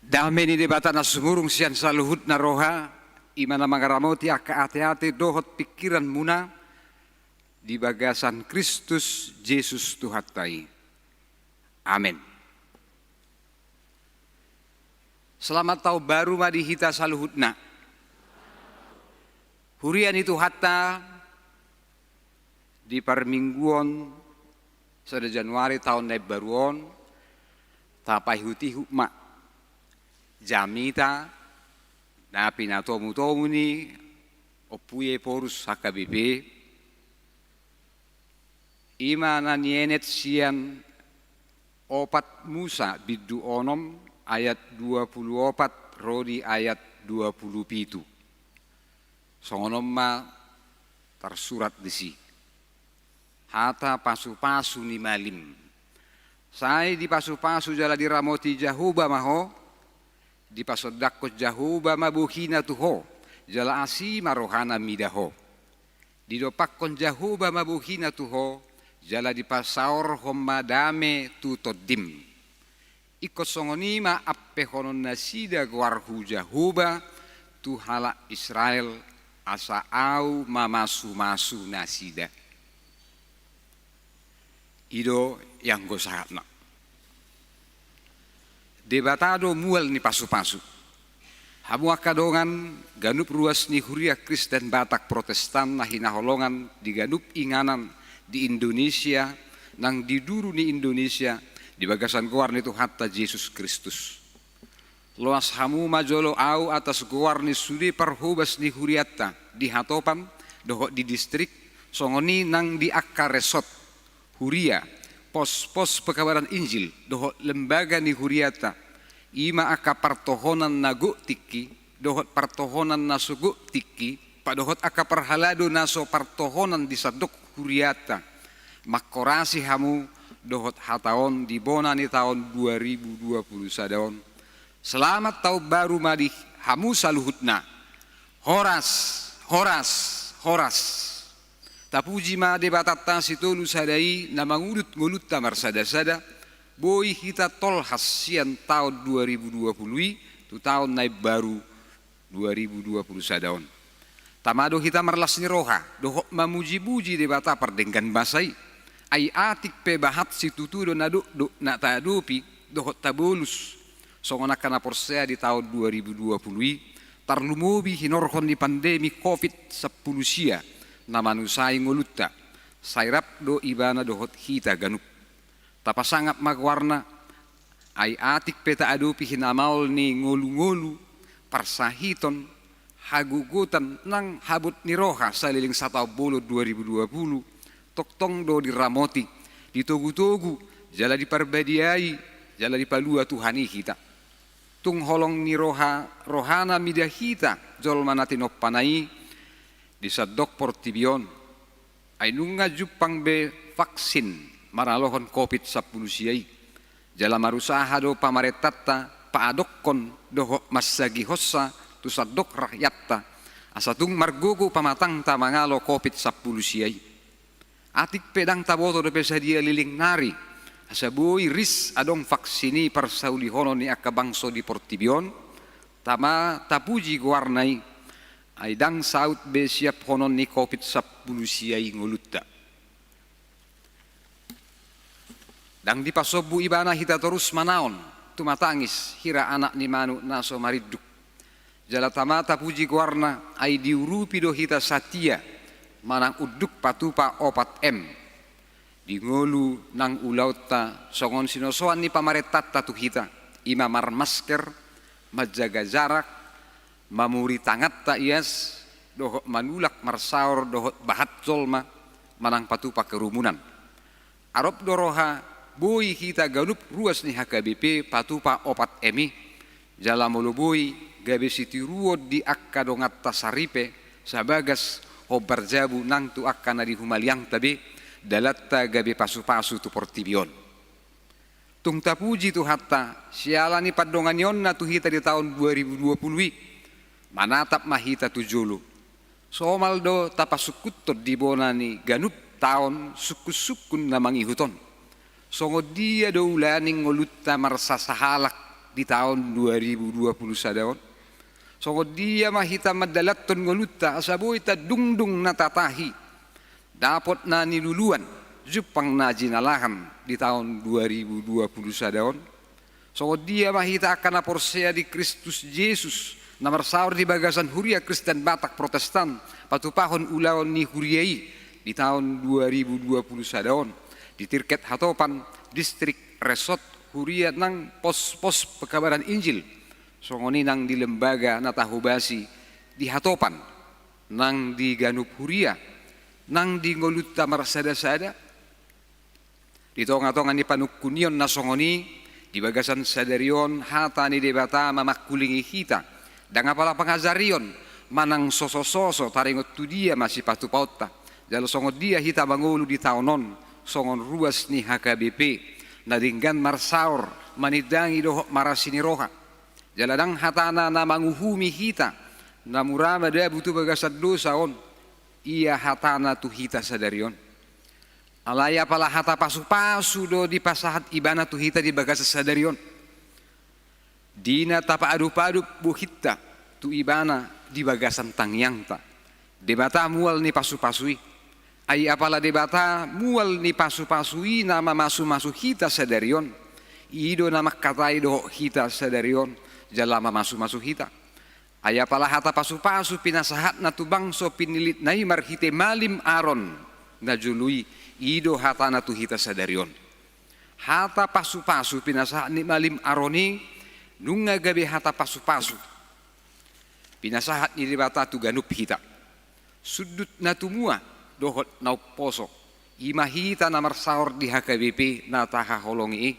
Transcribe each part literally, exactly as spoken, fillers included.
Dame ni Debata na sumurung sian saluhutna roha, i ma na mangaramoti angka ateate dohot pingkiranmuna di bagasan Kristus Jesus Tuhanta i. Amen. Selamat taon baru ma di hita saluhutna. Huria ni Tuhanta, di parmingguon sada Januari taon na imbaru on, tapaihutihut ma jamita na pinatomutomu ni Ompu Ephorus H K B P, i ma na nienet sian opat Musa bindu onom ayat dua pulu opat ro di ayat dua pulu pitu. Songon on ma tarsurat disi. Hata pasupasu ni malim. Sai dipasupasu jala diramoti Jahowa ma ho, dipasondangkon Jahowa ma bohina tu ho, jala asi ma rohana mida ho. Didompakkon Jahowa ma bohina tu ho, jala dipasaorhon ma dame tu tondim. Ingkon songon i ma ampehononnasida goarhu Jahowa tu halak Israel, asa ahu mamasumasu nasida. I do ianggo sahatna. Debata do mual ni pasupasu. Hamu angka dongan, ganup ruas ni huria Kristen Batak Protestan na hinaholongan di ganup inganan di Indonesia, nang di duru ni Indonesia, di bagasan goar ni Tuhanta Jesus Kristus. Loas hamu ma jolo ahu atas goar ni sude parhobas ni hurianta di hatopan dohot di distrik, songon i nang di angka resort, huria, pos-pos pekabaran Injil dohot lembaga ni hurianta, i ma angka partohonan na gok tingki dohot partohonan na so gok tingki, padohot angka parhalado na so partohonan di sandok hurianta. Mangkorasi hamu dohot hata on di bona ni taon dua ribu dua pulu sada on. Selamat taon baru ma di hamu saluhutna. Horas, horas, horas. Tapuji ma Debatanta sitolu sada i na mangudut ngolunta marsadasada, boi hita tolhas sian taon dua ribu dua pulu i tu taon na imbaru dua ribu dua pulu sada on. Tama do hita marlas ni roha dohot mamujimuji Debata pardenggan basa i. Ai atik pe bahat situtu do na dokdok na taadopi dohot tabolus songon angka na porsea di taon dua ribu dua pulu i, tarlumobi hinorhon ni pandemi covid sampulu sia na manusai ngolunta. Sai rap do Ibana dohot hita ganup. Tapasangap ma goarna, ai atik pe taadopi hinamaol ni ngolungolu, parsahiton, hagogotan nang habot ni roha saleleng sataon bolon dua ribu dua pulu, tongtong do diramoti, ditogutogu, jala diparbadiai, jala dipalua Tuhan i hita. Tung holong ni roha, rohana mida hita jolma na tinompana i di sandok portibi on. Ai nunga jumpang be vaksin manalohon covid sampulu sia i. Jala marusaha do pamarentanta paadokkon dohot mansagihonsa tu sandok rakyatta, asa tung margogo pamatangta mangalo covid sampulu sia i. Atik pe ndang taboto dope sadia leleng nari, asa boi ris adong vaksin i parsaulihonon ni angka bangso di portibi on, tama tapuji goarna i, ai ndang saut be siaphonon ni covid sampulu sia i ngolunta. Ndang dipasombu Ibana hita torus manaon tumatangis hira anak ni manuk na so marinduk. Jala tama tapuji goarna, ai diurupi do hita satia manang unduk patupa opat M. Di ngolu nang ulaonta songon sinosoan ni pamarentanta tu hita, i ma marmasker, manjaga jarak, mamuri tanganta ias, dohot manulak marsaor dohot bahat jolma manang patupa kerumunan. Arop do roha boi hita ganup ruas ni H K B P patupa opat M i, jala molo boi gabe sitiruon di angka donganta saripe, sabagas hombar jabu nang tu angka na di humaliangta be, dalanta gabe pasupasu tu portibi on. Tung tapuji Tuhanta siala ni pandonganionna tu hita di taon dua ribu dua pulu i, manatap ma hita tu jolo. Somal do tapasungkunhon di bona ni ganup taon sungkunsungkun na mangihut on. Songon dia do ulaning ngolunta marsasahalak di taon dua ribu dua puluh sada on. Songon dia ma hita mandalanhon ngolunta asa boi tadungdung na tatahi, dapot na niluluan, jumpang na jinalahan di taon dua ribu dua puluh sada on. Songon dia ma hita angka na porsea di Kristus Jesus, na marsaor di bagasan Huria Kristen Batak Protestan, patupahon ulaon ni huria i di taon dua ribu dua puluh sada on, di tingkat hatopan, distrik, resort, huria nang pos-pos pekabaran Injil, songon i nang di lembaga na tahobasi di hatopan, nang di ganup huria, nang di ngolunta marsada-sada, di tonga-tonga ni panungkunion na songon i, di bagasan sadari on hata ni Debata mamangkulingi hita, ndang apala pangajarion manang soso-soso taringot tu dia ma sipatupaonta, jala songon dia hita mangolu di taon on songon ruas ni H K B P, na denggan marsaor, manindangi dohot marasi ni roha. Jala ndang hatana na manguhumi hita, na mura madabu tu bagasan dosa on, ia hatana tu hita sadari on. Alai apala hata pasu-pasu do dipasahat Ibana tu hita di bagasan sadari on. Di na tapaadup-adup bohinta tu Ibana di bagasan tangiangta, Debata mual ni pasu-pasu i. Ai apala Debata mual ni pasu-pasu i na mamasu-masu hita sadari on, i do na mangkatai dohot hita sadari on, jala mamasu-masu hita. Ai apala hata pasu-pasu pinasahatna tu bangso pinillitna i marhite malim Aron na jolo i, i do hatana tu hita sadari on. Hata pasu-pasu pinasahat ni malim Aron i nunga gabe hata pasu-pasu pinasahat ni Debata tu ganup hita. Sundut na tumua dohot na umposo, i ma hita na marsaor di H K B P na tahaholongi i,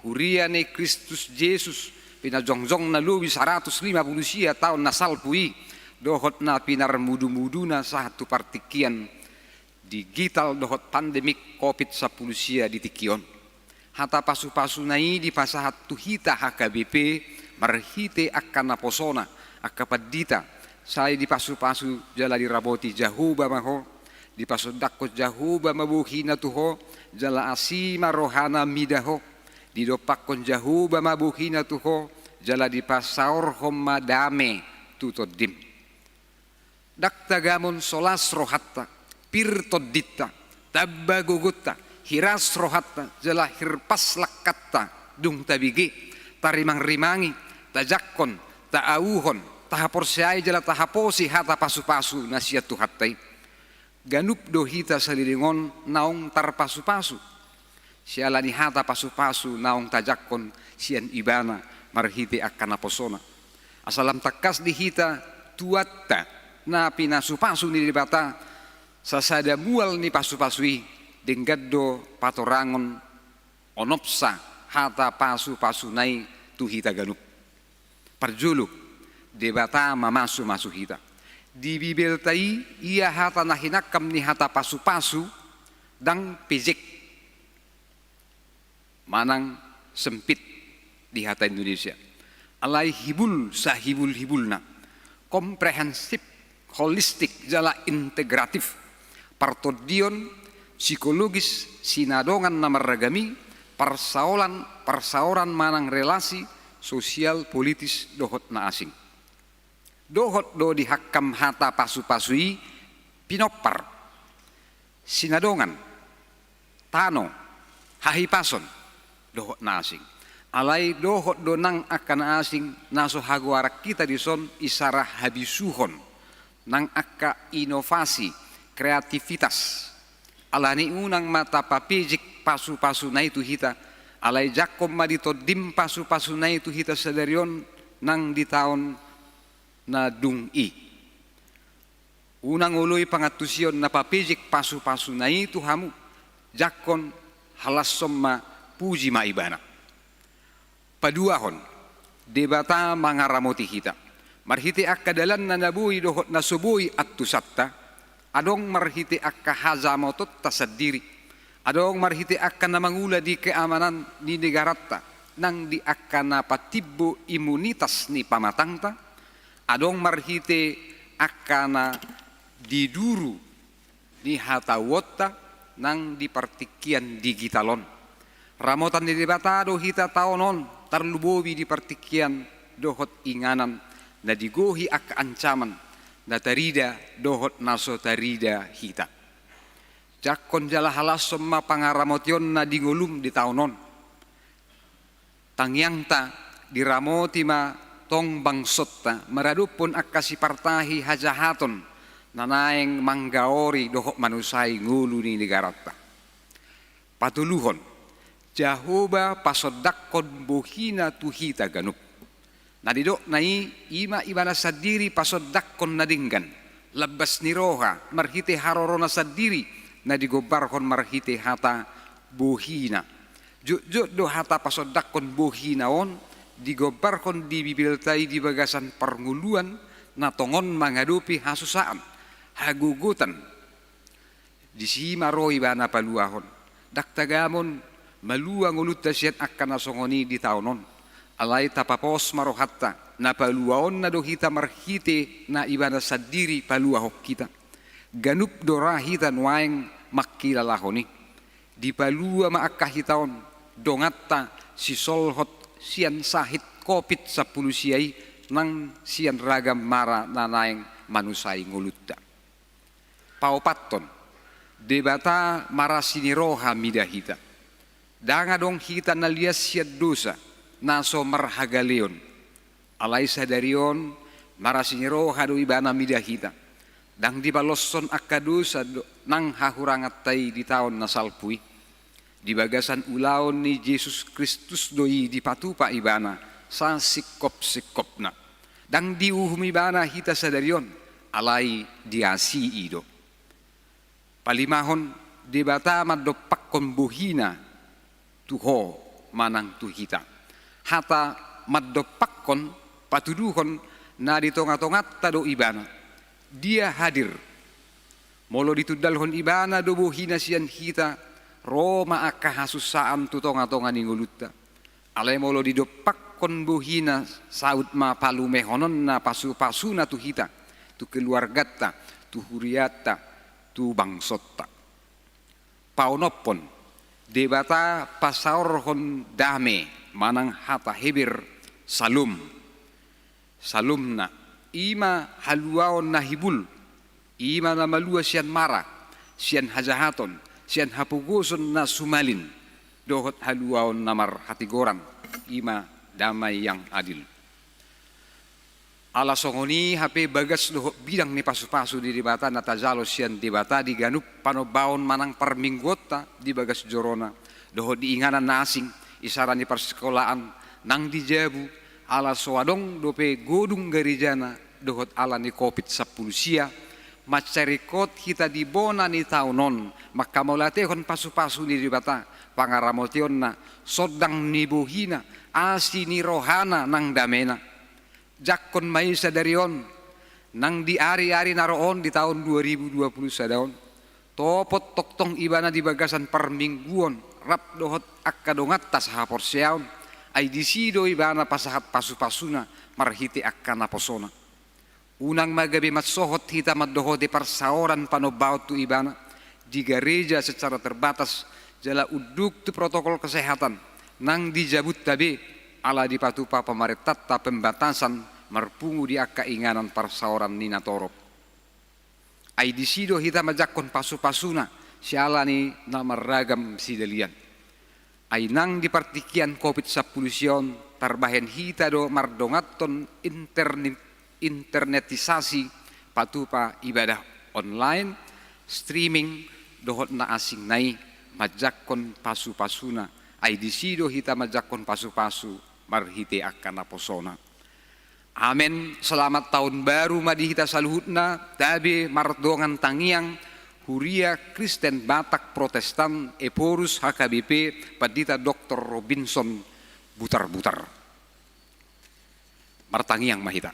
Huria ni Kristus Jesus, pinajongjongna lobi saratus lima pulu sia taon na salpu i, dohot na pinarmudu-muduna sahat tu partingkian digital dohot pandemik Covid sampulu sia di tingki on. Hata pasu-pasuna i dipasahat tu hita H K B P marhite angka naposona, angka pandita, sai dipasu-pasu jala diramoti Jahowa ma ho, dipasondangkon Jahowa ma bohina tu ho, jala asi ma rohana mida ho, didompakkon Jahowa ma bohina tu ho, jala dipasaorhon ma dame tu tondim. Ndang tagamon so las rohanta, pir tondinta, tamba gogonta, hiras rohanta, jala hirpas langkanta, dung tabege, tarimang-rimangi, tajangkon, taauhon, tahaporseai jala tahaposi hata pasu-pasu na sian Tuhanta i. Ganup do hita saleleng on naung tarpasu-pasu siala ni hata pasu-pasu naung tajangkon sian Ibana marhite angka naposona. Asa lam tangkas di hita tuanta na pinasu-pasu ni Debata, sasada mual ni pasu-pasu i, denggan do patorangon onopsa hata pasu-pasuna i tu hita ganup. Parjolo, Debata mamasu-masu hita. Di Bibelta i, ia hata na hinangkam ni hata pasu-pasu, ndang pejek manang sempit di hata Indonesia. Alai hibul sahibul-hibulna, komprehensif, holistik jala integratif, partondion, psikologis, sinadongan na marragam i, parsaolan, parsaoran manang relasi sosial, politis dohot na asing. Dohot do dihangkam hata pasu-pasu i pinompar, sinadongan, tano, hahipason dohot na asing. Alai dohot do nang angka na asing na so hagoaran hita dison isarah habisuhon, nang angka inovasi, kreativitas. Alani unang ma tapapejek pasu-pasuna i tu hita, alai jangkon ma di tondim pasu-pasuna i tu hita sadari on nang di taon na dung i. Unang oloi pangantusion na papejek pasu-pasuna i tu hamu, jangkon, halashon ma, puji ma Ibana. Paduahon, Debata mangaramoti hita marhite angka dalanna na boi dohot na so boi antusanta, adong marhite angka hajamotonta sandiri, adong marhite angka na mangula di keamanan ni negaranta nang di angka na patimbo imunitas ni pamatangta, adong marhite angka na di duru ni hatauonta nang di partingkian digital on. Ramotan ni Debata do hita taon on, tarlumobi di partingkian dohot inganan na digohi angka ancaman na tarida dohot na so tarida hita. Jangkon jala halashon ma pangaramotionna di ngolum di taon on. Tangiangta, diramoti ma tong bangsonta maradophon angka sipartahi hajahaton na naeng manggaori dohot manusai ngolu ni negaranta. Patoluhon, Jahowa pasondangkon bohina tu hita ganup. Na nidokna i, i ma ibana sandiri pasondangkon na denggan, lambas ni roha, marhite harorona sandiri, na digombarhon marhite hata bohina. Jotjot do hata pasondangkon bohina on digombarhon di Bibelta i di bagasan parngoluan na tongon mangadopi hasusaan, hagogotan. Disi ma ro ibana paluahon. Ndang tagamon malua ngolunta sian angka na songon i di taon on. Alai tapapos ma rohanta, na paluaonna do hita marhite na ibana sandiri paluahon hita. Ganup do ra hita nuaeng mangkilalahon i. Dipalua ma angka hita on, donganta sisolhot sian sahit Covid sampulu sia i, nang sian ragam mara na naeng manusai ngolunta. Paopathon, Debata marasi ni roha mida hita. Ndang adong hita na lias sian dosa, na so marhagaleon. Alai sadari on, marasi ni roha do ibana mida hita. Ndang dipaloshon angka dosa do, nang hahuranganta i di taon na salpu i. Di bagasan ulaon ni Jesus Kristus do i dipatupa ibana sasingkop-singkopna. Ndang diuhum ibana hita sadari on, alai diasii do. Palimahon, Debata mandompakkon bohina tu ho manang tu hita. Hata mandompakkon patuduhon na di tonga-tonganta do ibana. Dia hadir. Molo ditundalhon ibana do bohina sian hita, ro ma angka hasusaan tu tonga-tonga ni ngolunta. Alai molo didompakkon bohina, saut ma palumehononna pasu-pasuna tu hita, tu keluarganta, tu hurianta, tu bangsonta. Paonomhon, Debata pasaorhon dame manang hata Heber, Salom. Salomna, i ma haluaon na hibul, i ma na malua sian mara, sian hajahaton, sian hapogoson na sumalin, dohot haluaon na marhatigoran, i ma damai yang adil. Ala songon i hape bagas dohot bidang ni pasu-pasu ni Debata na tajalo sian Debata di ganup panombaon manang parmingguonta di bagas jorona, dohot di inganan na asing, isara ni parsikolaan, nang di jabu, ala so adong dope godung garejana, dohot ala ni Covid sampulu sia, mansai ringkot hita di bona ni taon on, manghamauliatehon pasu-pasu ni Debata, pangaramotionna, sondang ni bohina, asi ni rohana nang damena. Jangkon ma i sadari on, nang di ari-ari na ro on di taon dua ribu dua puluh sada on. Topot tongtong ibana di bagasan parmingguon, rap dohot angka donganta sahaporseaon, ai disi do ibana pasahat pasu-pasuna marhite angka naposona. Unang ma gabe mansohot hita mandohoti parsaoran panombaon tu ibana, di gareja secara terbatas, jala unduk tu protokol kesehatan, nang di jabunta be, ala dipatupa pamarentanta pembatasan marpungu di angka inganan parsaoran ni natorop. Ai disi do hita manjangkon pasu-pasuna, siala ni na marragam sidalian. Ai nang di partingkian Covid sampulu sia on, tarbahen hita do mardonganhon interni-, internetisasi patupa ibadah online, streaming, dohot na asing na i manjangkon pasu-pasuna, ai disi do hita manjangkon pasu-pasu marhite angka naposona. Amen. Selamat tahun baru ma di hita saluhutna, tabe mardongan tangiang, Huria Kristen Batak Protestan, Ephorus H K B P, Pandita Doktor Robinson Butarbutar. Martangiang ma hita.